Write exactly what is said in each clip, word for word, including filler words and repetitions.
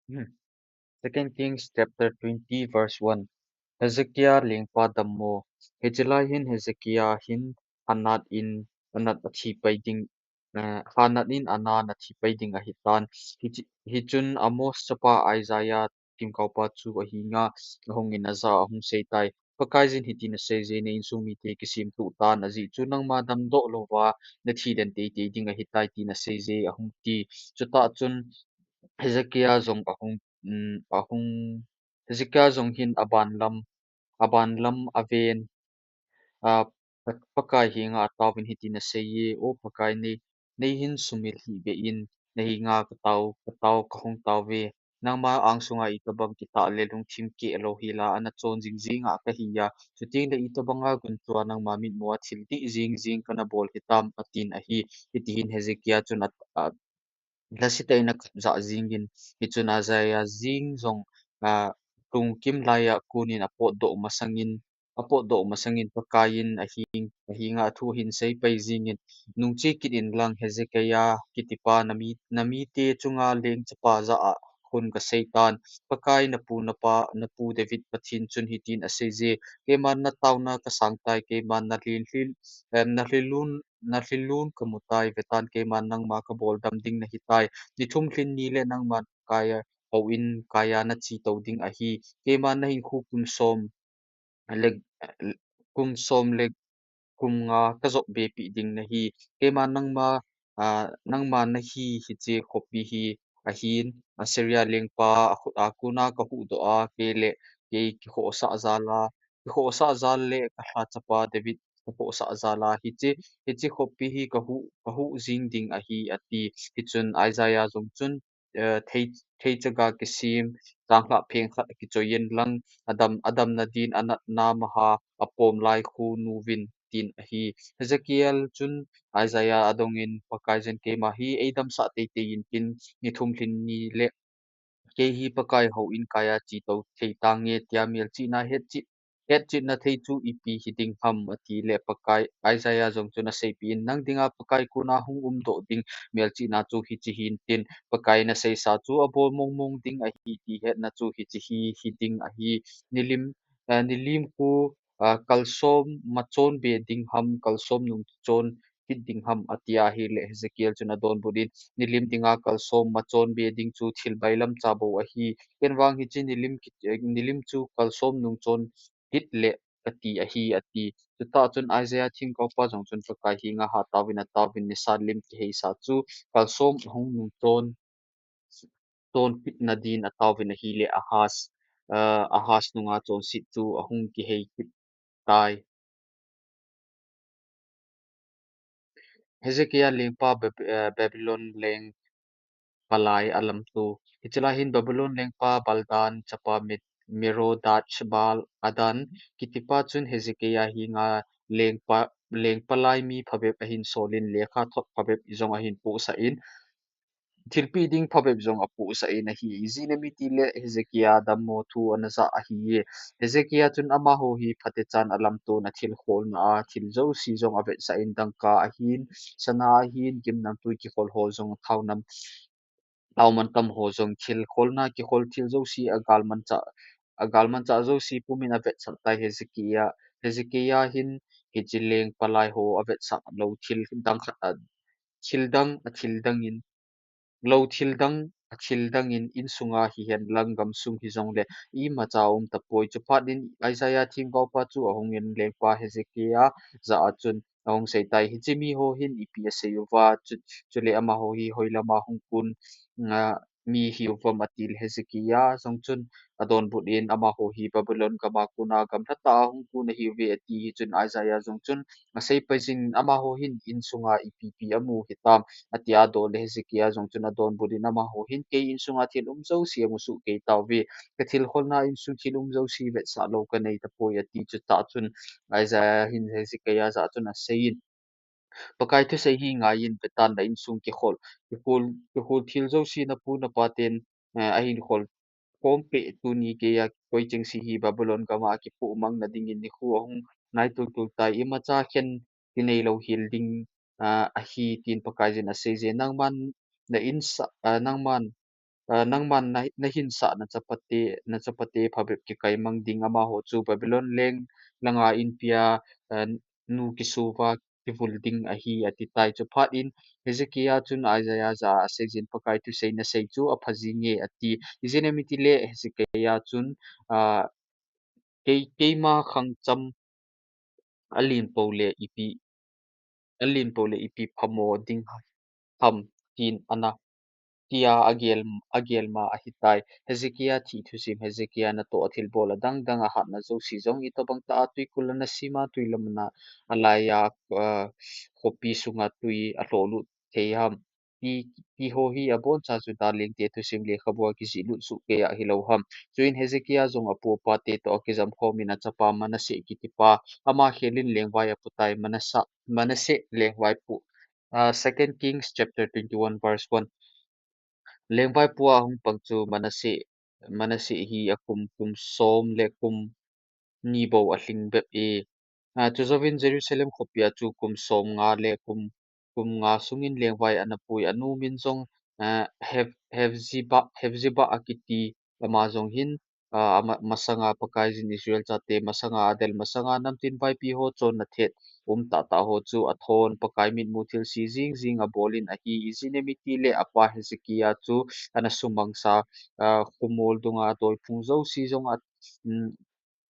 Hmm. Second Kings chapter twenty verse one. Hezekiah lengpa dammo. Hichelai hin Hezekiah hin anat in, anat athi pai ding, eh, anat in ana athi pai ding ahitan. Hichi-, hichun Amoz chapa Isaiah themgaopa chu ahenga ahungin ajah a ahung seitai. Pakaiyin hitin aseije, na insung mite kisemtuh tan, ajeh chu nangma damdoh louva nathi den teitei ding ahitai tin aseije, ahung ti. Chutah chun Hezekiah jong ahung, um, ahung, Hezekiah jong hin aban lam, aban lam aven, a, Pa-, Pakai henga ataovin hitin aseiye, O Pakai, nei, nei hin sumil hih beh in, na henga katao, katao, kahung taove. Nangma angsunga itobang kitah le lungthim keh lou hila ana chon jingjinga kahi a, chutengle itobanga guntua nangma mitmua thil dih jingjing kana bol hitam, atin ahi. Hitihin Hezekiah chun a, a, lhasetah in akap jah jingin, hichun Isaiah jeng jong, a, lungkim laiya konin apotdoh masangin, apotdoh masangin Pakaiyin aheng, ahenga athu ahin seipai jingin, nungche kit inlang Hezekiah kitipa nami, namite chunga leng chapa jah a khun kaseitan, Pakai napu napa, napu David Pathen chun hitin aseije, keiman nataona kasangtai, keiman nalhin lhin, em, nalhinlun, nalhinlun kamutai, vetan keiman nangma kabol dam ding nahitai. Ni thum lhin ni le nangman Kaiya houin Kaiya nache tou ding ahi. Keiman nahinkho kum som le, kum som le kum nga kajop bepeh ding nahi. Keiman nangma, a, nangma nahi hiche khopi hi ahin, Assyria lengpa akhut a kona kahuhdoh a, kei le kei kikhohsah jal a, kikhohsah jal le kalha chapa David kakhohsah jal a, hiche, hiche khopi hi kahuh, kahuh jing ding ahi, ati. Hichun Isaiah jong chun, eh, thei, theichaga kisem, changlhah pheng khat akichoi inlang, adam, adamna din anatna maha apom lai khu nuvin, tin ahi. Hezekiah chun Isaiah adongin, Pakaiyin keima hi eidamsah teitei intin, ni thum lhin ni le kei hi Pakai houin Kaiya che tou thei tange, tia melchihna hetchet, hetchetna thei chu ipi hiding ham, ati le Pakai, Isaiah jong chun aseipeh in, nang dinga Pakai kona hung umdoh ding melchihna chu hiche hintin, Pakaiyin aseisa chu abol mongmong ding ahi ti hetna chu hiche hi hiding ahi. Nilim, eh, nilim khu, ah, kalsom machon be ding ham, kalsom nung chon kit ding ham, ati ahile Hezekiah chun adonbut in, nilim dinga kalsom machon be ding chu thil bailam cha bou ahi. Ken vang hiche nilim ki, eh, nilim chu kalsom nung chon kit le kati ahi, ati. Chutah chun Isaiah themgaopa jong chun Pakai henga hataovin ataovin, nisa lim kiheisa chu kalsom ahung nung chon, chon kitna din ataovin ahile Ahaz, eh, Ahaz nunga chonset chu ahung kihei kit tai. Hezekiah lengpa Bab-, eh, Babylon leng palai alamto. Hichelai hin Babylon lengpa Baldan chapa Me-, Merodach Bal Adan kitipa chun Hezekiah henga lengpa, lengpalai mi phabep ahin solin, lekha thot phabep jong ahin pohsah in, thilpeh ding phabep jong apohsah in ahi. Ijeh inem itile Hezekiah dammo thu ana jah ahiye. Hezekiah chun amaho hi phatechan alamton, athil kholna a thil jouse jong avetsah in, dangka ahin, sana ahin, gimnamtui kikhol ho jong, thaonam, thaomantam ho jong, thil kholna kikhol thil jouse, agalmanchah, agalmanchah jouse pumin avetsah tai Hezekiah. Hezekiah hin hiche lengpalai ho avetsah lou thil dang khat a, thil dang, athil dangin, lou thil dang, athil dangin insunga hihen lang gamsung hijongle imacha aum tapoi. Chuphat in Isaiah themgaopa chu ahungin lengpa Hezekiah jah a chun ahung seitai, hiche miho hin ipi asei uva, chu, chule amaho hi hoilama hung kon, ah, mi hiuvam, atile Hezekiah jong chun adonbut in, amaho hi Babylon gama kona gamlhatah a hung kon ahiuve, ati. Hichun Isaiah jong chun aseipai jin, amaho hin insunga ipi ipi amu hitam, ati adoh le Hezekiah jong chun adonbut in, amaho hin kei insunga thil um jouse amusuh kei tauve, kathil kholna insung thil um jouse vetsah lou kanei tapoi, ati. Chutah chun Isaiah hin Hezekiah jah chun aseiyin, Pakai thusei hi ngaiyin, vetan, na insung kikhol, kikhol, kikhol thil jouse napu napaten, eh, ahin khol khom peh tuni geiya koi chengse hi Babylon gama kipoh mang nadingin nikho ahung nai tultul tai, imacha khen kinei lou hel ding, ah, ahi, tin Pakaiyin aseije. Nangman na insa, ah, nangman ah, nangman na, nahinsah nachapate, nachapate phabep kikaimang ding, amaho chu Babylon leng langa inpia, ah, nu kisuva kivul ding ahi, ati tai. Chuphat in Hezekiah chun Isaiah jah a aseijin Pakai thusei nasei chu apha jinge, ati. Ijeh inem itile Hezekiah chun, ah, kei, keima khangcham alen pou le ipi, alen pou le ipi phamo ding ham, tin ana, tia agel, agel ma ahitai. Hezekiah thih thusim. Hezekiah natoh a thilbol adang dang ahatna jouse jong itobang tah a twikul ana sema, twi lamna alaiya, ah, khopi sunga twi alhohlut thei ham, ti, tiho hi aboncha Judah lengte thusim lekhabua kijihlut soh kei a hilou ham. Chuin Hezekiah jong apu apate toh akijam khomin achapa Manasseh kitipa, ama khelin lengvai aputai. Manasseh, Manasseh lengvaipu. Ah, Second Kings chapter twenty-one verse one. Lengvaipua ahung pang chu Manasseh, Manasseh hi akum, kum som le kum ni bou alhing bep e. Ah, chujouvin Jerusalem khopia chu kum somnga le kum, kum nga sungin lengvai ana pui. Anu min jong, ah, Heph-, Hephzibah, Hephzibah akiti, ama jong hin, ah, ama, masanga Pakaiyin Israel chate masanga adel masanga namtin vaipi ho chonna thet um tahtah ho chu athon, Pakai mitmu thilse jing jing abolin ahi. Ijeh inem itile apa Hezekiah chu ana sumangsa, ah, khomol dunga doi phung jouse jong a, um,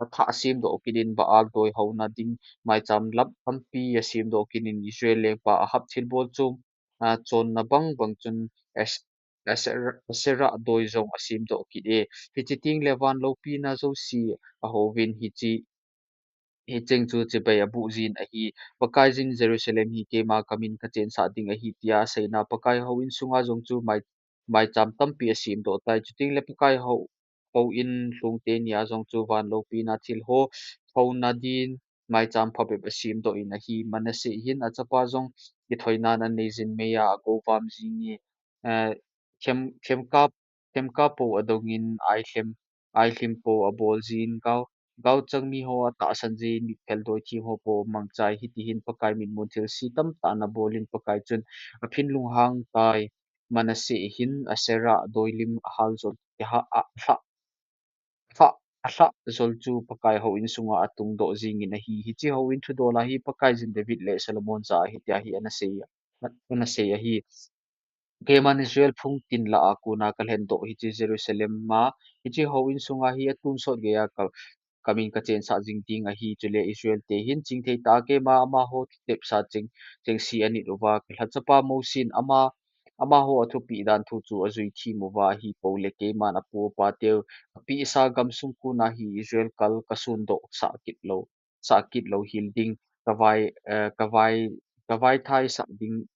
athah asemdoh kit in Baal doi houna ding maicham lam tampi asemdoh kit in Israel lengpa Ahab thilbol chu, ah, chonna bang bang chun As-, Asherah, Asherah doi jong asemdoh kit e. Hiche tengle van loupina jouse ahouvin hiche, hicheng chu chibai aboh jin ahi. Pakaiyin Jerusalem hi keima kamin kachensah ding ahi tia aseina, Pakai houin sunga jong chu mai, maicham tampi asemdoh tai. Chutengle Pakai hou, houin lhungte nia jong chu van loupina thil ho houna din maicham phabep asemdoh in ahi. Manasseh hin achapa jong kithoinan aneijin meia agovam jinge, eh, khem, khemkap, khemkap pou adongin ailhem, ailhem pou abol jin gao, gaochang miho atahsan jin mitphel doi themho pou amangchai. Hitihin Pakai mitmun thilse tamtah ana bolin Pakai chun aphin lunghang tai. Manasseh hin Asherah doi lim ahal jol, aha, a, aha, aha, alhah jol chu Pakai houin sunga atungdoh jingin ahi. Hiche houin thudol a hi Pakaiyin David le Solomon jah a hitia hi ana sei, ana sei ahi. Keiman Israel phung tin lah a kona kalhendoh hiche Jerusalem a, hiche houin sunga hi atonsot geiya ka, kamin kachensah jing ding ahi. Chule Israel te hin chingthei tah a keima amaho thutepsa cheng, chengse anit uva, kalhachapa Mosi'n ama, amaho athupeh dan thu chu ajui them uva, ahipou le keiman apu apateu apehsa gamsung kona hi Israel kal kasundoh sah kit lou, sah kit lou hel ding, kavai, eh, kavai, kavaithai sah ding,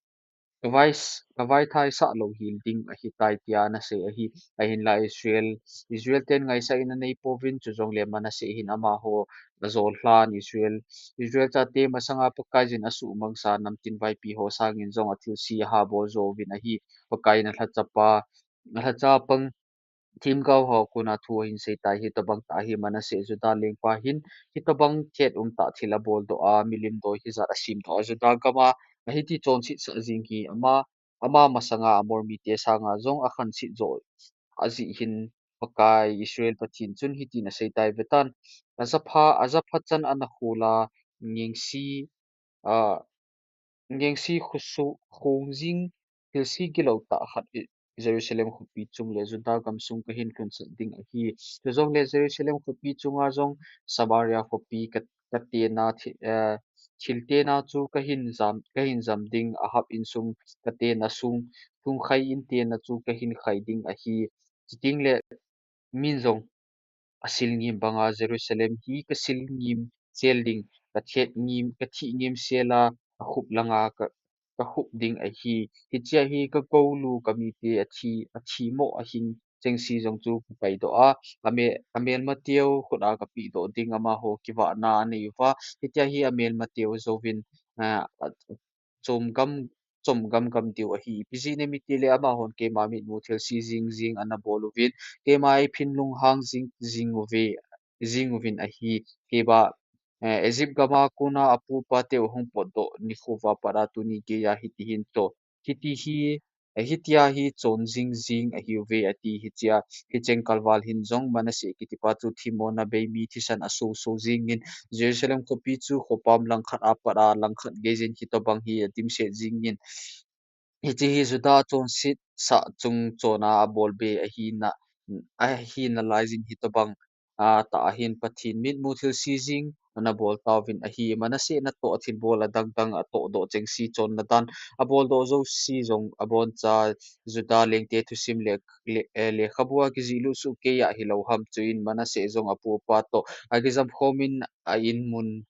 kavai s-, kavaithai sah lou hel ding ahitai tia ana sei ahi. Ahinla Israel, Israel ten ngaisah in anei pouvin, chujongle Manasseh hin amaho ajol lhan. Israel, Israel chate masanga Pakaiyin asuhmangsa namtin vaipi ho sangin jong athilse aha bol jouvin ahi. Pakaiyin alhachapa, alhacha pang themgao ho kona thu ahin seitai. Hitobang tah hi Manasseh Judah lengpa hin hitobang thet umtah thil aboldoh a, milim doi hijat asemdoh a, Judah gam a ahiti chonset sah jing hi ama, ama masanga Amor mite sanga jong akhanset joh ajeh hin Pakai Israel Pathen chun hitin aseitai vetan, ajapha, ajapha chan ana khol a, ngengse, ah, ngengse khoso, khong jing, thilse gilou tah khat i, Jerusalem khopi chung le Judah gamsung kahin lhunsah ding ahi. Chujongle Jerusalem khopi chunga jong Samaria khopi ka, katena thi, eh, thil tena chu kahin jam, kahin jam ding, Ahab insung katena sung, sungkhai in tena chu kahin khai ding ahi. Chutengle min jong asil ngim banga Jerusalem hi kasil ngim sel ding, kathet ngim, kathih ngim sel a, kakhup langa ka, kakhup ding ahi. Hichea hi kagolu kamite athi, athi mo ahing chengse jong chu kapaidoh a, ame, amelmateu khut a kapehdoh ding, amaho kivahna anei uva. Hitia hi amelmateu jouvin, ah, chom gam, chom gam gam diu ahi. Ipi jeh inem itile amahon keima mitmu thilse jing jing ana bol uvin, keima eiphin lunghang jing, jing uve, jing uvin ahi. Keiba, eh, Egypt gam a kona apu apateu hung potdoh nikho uva pat a tuni geiya hitihin toh, hiti hi, Hitia hi chon jing jing ahiuve, ati. Hichea, hicheng kalval hin jong Manasseh kitipa chu themmona bei mi thisan aso so jingin, Jerusalem khopi chu khopam langkhat apat a langkhat geijin hitobang hi adimset jingin, hiche hi Juda chonset sah chung chona abol bei ahina, ahina laijin hitobang, a, tah ahin Pathen mitmu thilse jing ana bol tauvin ahi. Manasseh natoh athilbol adangdang atohdoh chengse chonna dan aboldoh jouse jong aboncha Juda lengte thusim le, le, eh, lekhabua kijihlut soh kei a hilou ham. Chuin Manasseh jong apu apa toh akijam khomin a inmun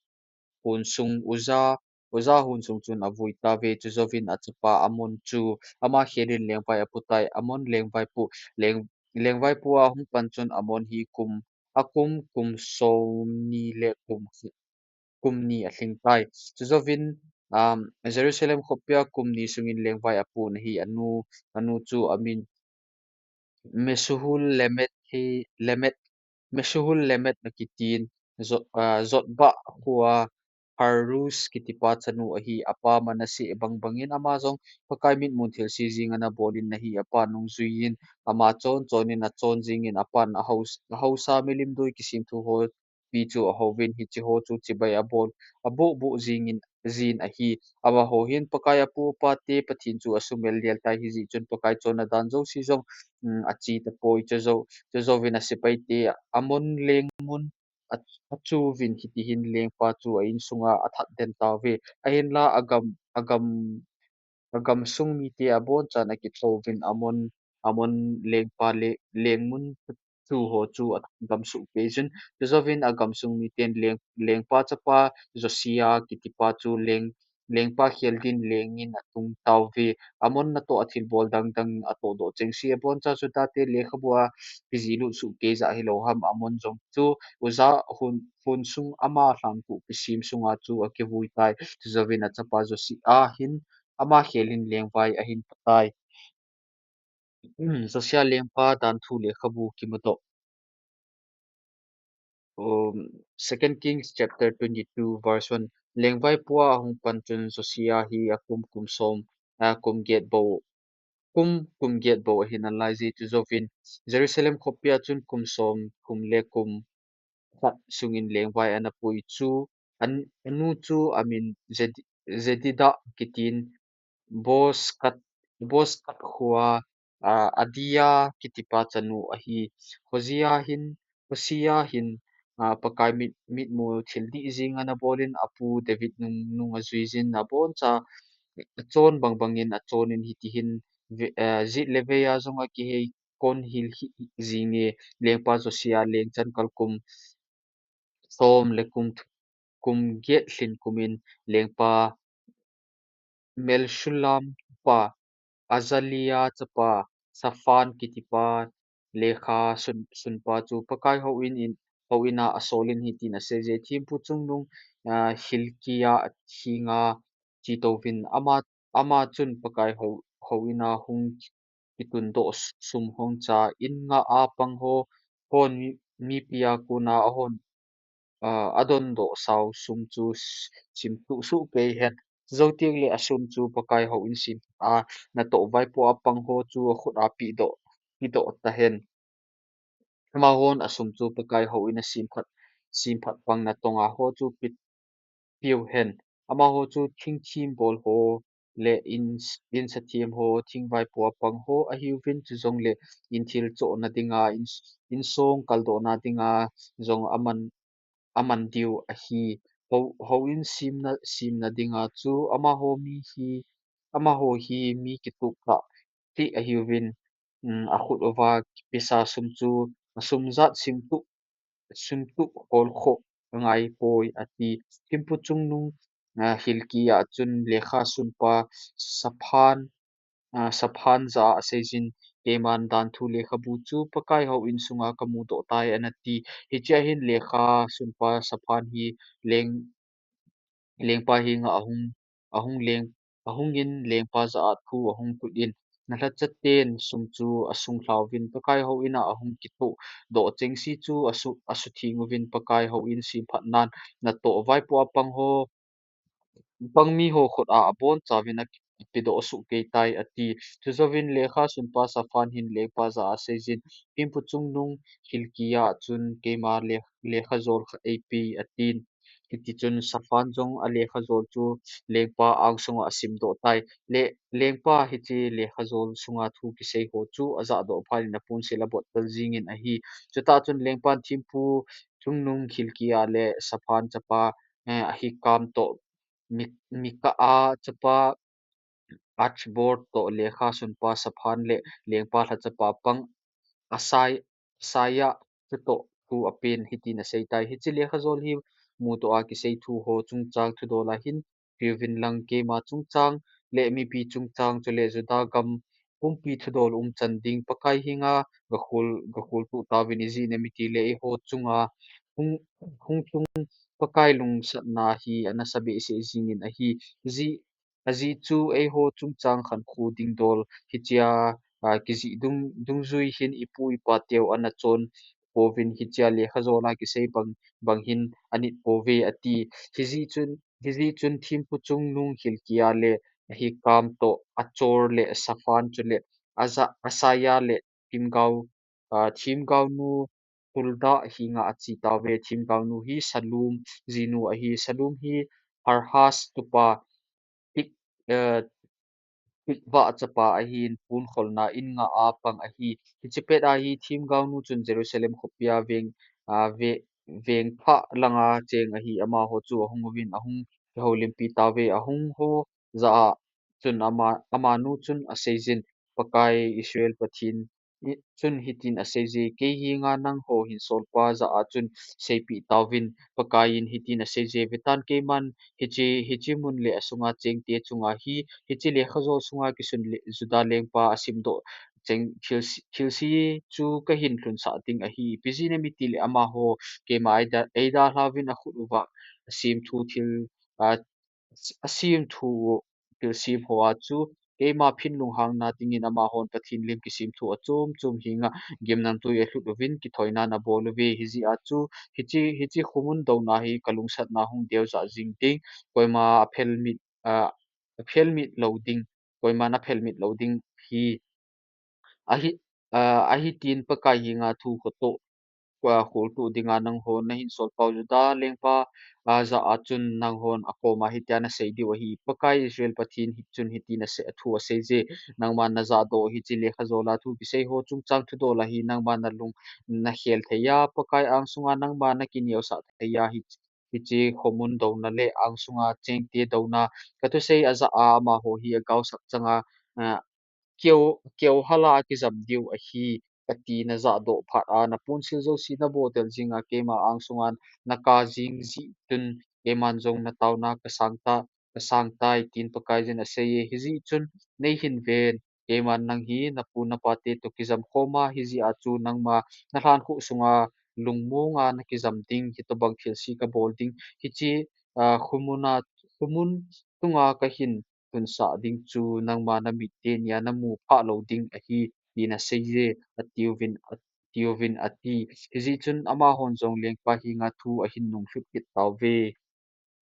hon sung Uza, Uza hon sung chun avui tauve. Chujouvin achapa Amon chu ama khelin lengvai aputai. Amon lengvaipu, leng, lengvaipu a hung pan chun Amon hi kum, akum kum somni le kum, kum ni alhingtai. Chujouvin, um, Jerusalem khopia kum ni sungin lengvai apu ahi. Anu, anu chu amin Mesuhul Lemet hi, Lemet, Mesuhul Lemet akitin, Jo-, ah, Jotbah khua Haruz kitipa chanu ahi. Apa Manasseh bang bangin ama jong Pakai mitmu thilse jing ana bolin ahi. Apa nungjuiyin ama chon chonin achon jingin apan ahaus-, ahaosa milim doi kisemthu ho pi chu ahouvin, hiche ho chu chibai abol, abohboh jingin, jin ahi. Amaho hin Pakai apu apate Pathen chu asumil lel tai, hijeh chun Pakai chonna dan jouse jong, um, ache tapoi. Chujou, chujouvin asepaite Amon lengmun a, achuvin hitihin lengpa chu a insunga athat den tauve. Ahinla agam, agam, agamsung mite abonchan akithouvin Amon, Amon lengpa le, lengmun chu ho chu agamsuh kei jin. Chujouvin agamsung miten leng, lengpa chapa Josiah kitipa chu leng, lengpa khel din lengin atung tauve. Amon natoh athilbol dangdang atohdoh chengse aboncha Juda te lekhabua kijihlut soh kei jeh a hilou ham. Amon jong chu Uza hon, hon sung ama lhangpu kisem sunga chu akivui tai. Chujouvin achapa Josiah hin ama khelin lengvai ahin patai. Josiah lengpa danthu lekhabu kimudoh. Um, Second Kings chapter twenty-two verse one. Lengvaipu a ahung pan chun Josiah hi akum kum som, a, kum get bou, kum, kum get bou ahin alaije. Chujouvin Jerusalem khopia chun kum som, kum le kum khat sungin lengvai ana pui chu, an, anu chu amin Jedi-, Jedidah kitin, Bozkath, Bozkath khua, a, Adiah kitipa chanu ahi. Hosea hin, Hosea hin, a, Pakai mit, mitmu thil dih jing ana bolin apu David nung, nung ajuijin aboncha chon bang bangin achonin hitihin ve-, a, jet le vei a jong akihei kon hil hih jing e. Lengpa Josiah leng chan kal kum som le kum th-, kum get lhin kumin lengpa Meshullam pa, Azaliah chapa, Shaphan kitipa lekha sun, sunpa chu Pakai houin in, houin a asolin hitin aseije. Thempu chungnung, a, Hilkiah athenga chetouvin ama, ama chun Pakai hou, houin a hung kitundoh s-, sum hongcha in nga a pang ho, hon mi, mipi a kona ahon, a, adondoh sao sum chu s-, simtuh soh kei hen. Jou teng le asum chu Pakai houin sem a natoh vaipo a pang ho chu akhut a pedoh, pedoh tahen. Amahon asum chu Pakai houin a semphat, semphat pang natong a ho chu pe, peu hen. Amaho chu thingthim bol ho le in, insa them ho, thingvaipo a pang ho ahiuvin, chujongle inthil chohna dinga, in, insong kaldohna dinga jong aman, aman diu ahi. Hou, houin semna, semna dinga chu amaho mi hi, amaho hi mi kitup tah ti ahiuvin, um, akhut uva kipesa sum chu asum jat simtuh, simtuh holkhoh angaipoi ati. Thempu chungnung, a, Hilkiah chun lekha sunpa Shaphan, a, Shaphan jah a aseijin, keiman danthu lekhabu chu Pakai houin sunga kamudoh tai anati. Hichea hin lekha sunpa Shaphan hi leng, lengpa henga ahung, ahung leng, ahungin lengpa jah a thu ahung kut in, nalhachaten sum chu asung lhauvin Pakai houin a ahung kitohdoh chengse chu asu, asutheng uvin Pakai houin semphat nan natoh vaipo a pang ho, pang mi ho khut a abonchauvin a, pedoh suh kei tai, ati. Chujouvin lekha sunpa Saphan hin lengpa jah a aseijin, Thempu chungnung Hilkia chun keima le-, lekha jol khat eipe, atin. Hitichun Saphan jong alekha jol chu lengpa angsunga asimdoh tai. Le, lengpa hiche lekha jol sunga thu kisei ho chu ajahdoh phat in aponsil abottel jingin ahi. Chutah chun lengpan Thempu chungnung Hilkia le Saphan chapa, eh, Ahikam toh Mi-, Mika a chapa Achbor toh lekha sunpa Saphan le lengpa lhachapa pang Asai-, Asaia chutoh thu apen hitin asei tai. Hiche lekha jol hi mutoh a kisei thu ho chungchang thudol a hin, piuvin lang keima chungchang le mipi chungchang chule Juda gam pumpi thudol umchan ding Pakai henga gakhol, gakhol tuh tauvin, ijeh inem itile eiho chunga hung, hung chung Pakai lungsatna hi anasa behseh jingin ahi. Ajeh, ajeh chu eiho chungchang khankho dingdol hichea, a, kijih dung, dungjui hin ipu ipa teu ana chon pouvin hichea lekha jol a kisei bang, bang hin anit pouve ati. Hijeh chun, hijeh chun Thempu chungnung Hilkia le Ahikam toh Achor le Saphan chule Aza-, Asaia le themgao, a, themgaonu Hulda henga ache tauve. Themgaonu hi Sallum jinu ahi. Sallum hi Harhas tupa Tik, eh, Tikva chapa ahin, pon kholna in nga a pang ahi. Hiche pet a hi themgaonu chun Jerusalem khopia veng, a, ve-, veng phah langa cheng ahi. Amaho chu ahung uvin, ahung kihoulimpi tauve. Ahung ho jah a chun ama, amanu chun aseijin, Pakai Israel Pathen i-, chun hitin aseije, kei henga nangho hinsolpa jah a chun seipeh tauvin, Pakaiyin hitin aseije, vetan keiman hiche, hiche mun le asunga chengte chunga hi, hiche lekha jol sunga kisun le Juda lengpa asimdoh cheng thil, thilse chu kahin lhunsah ding ahi. Ipi jeh inem itile amaho keima eida, eidalha uvin akhut uva asem thu thil, a, asem thu thilsem hoa chu keima phin lunghangna dingin amahon Pathen lim kisem thu achom chom henga gimnamtui alhut uvin kithoinan abol uve. Hijeh a chu hiche, hiche khomun douna hi kalungsatna hung deujah jing ding, koima aphelmit, a, aphelmit lou ding, koiman aphelmit lou ding hi ahi, a, ahitin Pakai henga thu khotoh, a, kholtoh dinga nangho nahinsolpau Juda lengpa, a, jah a chun nanghon akoma hitia nasei diu ahi, Pakai Israel Pathen hi chun hitin asei, athu aseije, nangman najahdoh hiche lekha jol a thu kisei ho chungchang thudol a hi nangma nalung nakhel thei a, Pakai angsunga nangma nakineosah thei a, hi, hiche khomun douna le angsunga chengte douna kathusei ajah a amaho hi agaosap changa, a, keo, keo hala akijam diu ahi, kati najahdoh phat a naponsil jouse naboltel jinga keima angsunga naka jing jeh chun keiman jong nataona kasang ta, kasang tai, tin Pakaiyin aseiye. Hijeh chun neihin ven, keiman nang hi napu napate toh kijam khoma, hijeh a chu nangma nalhankhuh sunga lungmonga nakijam ding, hitobang thilse kabol ding, hiche, a, khomuna, khomun chunga kahin lhunsah ding chu nangma namit teni a namu phah lou ding ahi, tin aseiye, atiuvin, atiuvin ati. Hijeh chun amahon jong lengpa henga thu ahin nunglhut kit tauve.